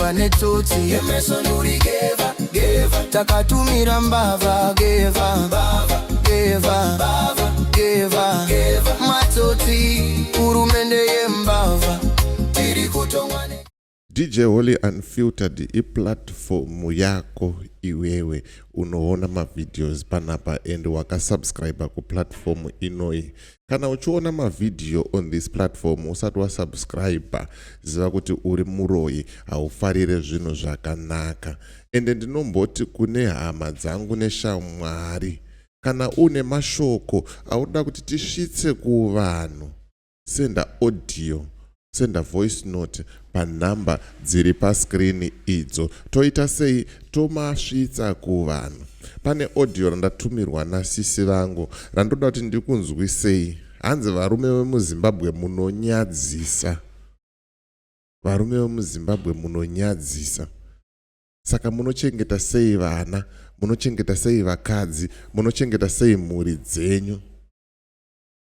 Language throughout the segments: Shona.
kutongwa netsotsi. Takatumira mbavha geva geva geva matsotsi, hurumende yembavha, tiri kutongwa ne DJ Holy Unfiltered iplatform yako iwewe. Unoona mavideos panapa and wakasubscribe kuplatform inoyi. Kana uchiona mavhidhiyo on this platform usati wasubscribe, ziva kuti uri muroyi, haufarire zvinhu zvakanaka. Ende ndinomboti kune hama dzangu neshamwari, kana une mashoko aunoda kuti tisvitse kuvanhu, senda audio, senda voice note panhamba dziri pascreen idzo. Toita sei? Tomasvitsa kuvanhu. Pane audio randatumirwa nasisi vangu randoda kuti ndikunzwisei. Hanzi, "Varume vemuZimbabwe munonyadzisa, varume vemuZimbabwe munonyadzisa. Saka munochengeta sei vana? Munochengeta sei vakadzi? Munochengeta sei mhuri dzenyu?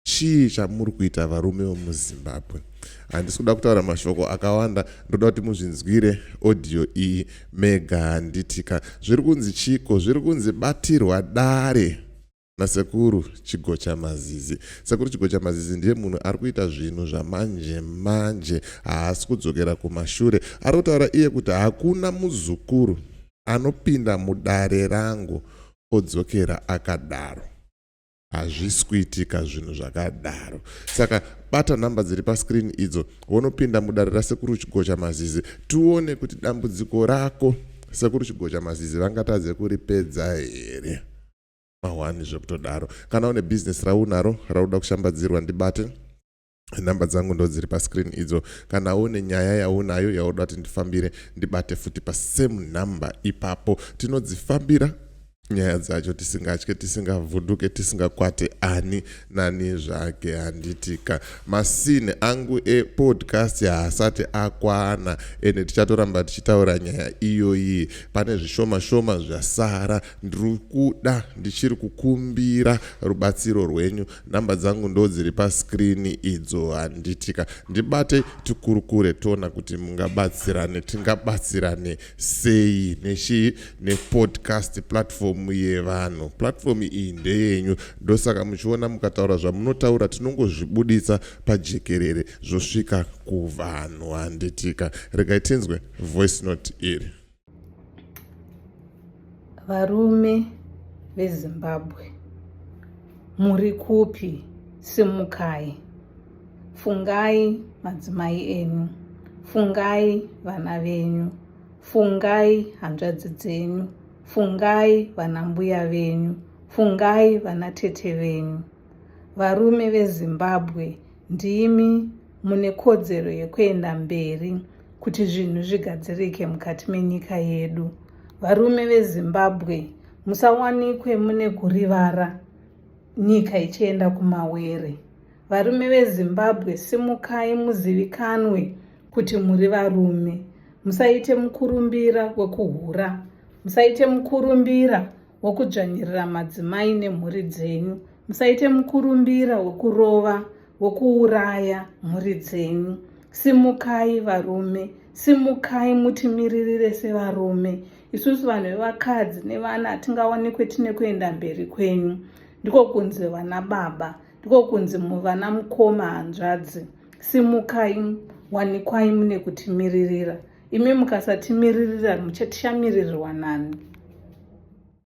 Chii chamuri kuita, varume vemuZimbabwe?" Handisi kuda kutaura mashoko akawanda, ndoda kuti muzvinzwire audio iyi mega, handitika? Zviri kunzi chiko? Zviri kunzi batirwa dare nasekuru Chigocha Mazizi. Sekuru Chigocha Mazizi ndiye munhu ari kuita zvinhu zvamanje manje, haasi kudzokera kumashure. Ari kutaura iye kuti hakuna muzukuru anopinda mudare rangu odzokera akadaro. Hazvisi kuitika zvinhu zvakadaro. Saka bata nhamba dziri pascreen idzo, wonopinda mudare rasekuru Chigocha Mazizi, tione kuti dambudziko rako sekuru Chigocha Mazizi vangatadze kuripedza here. Mahwani zvekutodaro. Kana une bhizinesi raunaro rauda kushambadzirwa, ndibate, nhamba dzangu ndo dziri pascreen idzo. Kana une nyaya yaunayo yauda kuti ndifambire, ndibate futi pasame number ipapo. Tinodzifambira nyaya dzacho tisingatye, tisingavhunduke, tisingakwate ani nani zvake, handitika? Masini angu epodcast haasati akwana, ende tichatoramba tichitaura nyaya iyoyi. Pane zvishoma shoma zvasara. Ndiri kuda, ndichiri kukumbira rubatsiro rwenyu. Nhamba dzangu ndo dziri pascreen idzo, handitika? Ndibate, tikurukure, toona kuti mungabatsirane, tingabatsirane sei nechii, nepodcast platform yevanhu. Platform iyi ndeyenyu, ndosaka muchiona mukataura zvamunotaura tinongozvibuditsa pajekerere, zvosvika kuvanhu, handitika? Regai tinzwe voice note iri. Varume veZimbabwe, muri kupi? Simukai, fungai madzimai enyu, fungai vana venyu, fungai hanzvadzi dzenyu, fungai vana mbuya venyu, fungai vana tete venyu. Varume veZimbabwe, ndimi mune kodzero yekuenda mberi kuti zvinhu zvigadzirike mukati menyika yedu. Varume veZimbabwe, musawanikwe mune kurivara nyika ichienda kumawere. Varume veZimbabwe, simukai muzivikanwe kuti muri varume. Musaite mukurumbira wekuhura, musaite mukurumbira wokudzvanyirira madzimai nemhuri dzenyu, musaite mukurumbira wekurova, wekuuraya mhuri dzenyu. Simukai varume, simukai mutimiririre sevarume. Isusu vanhu vevakadzi nevana hatingawanikwe tine kuenda mberi kwenyu. Ndiko kunzi vana baba, ndiko kunzi vana mukoma, hanzvadzi. Simukai, wanikwai mune kutimiririra. Imi mukasatimiririra, tichamiririrwa nani?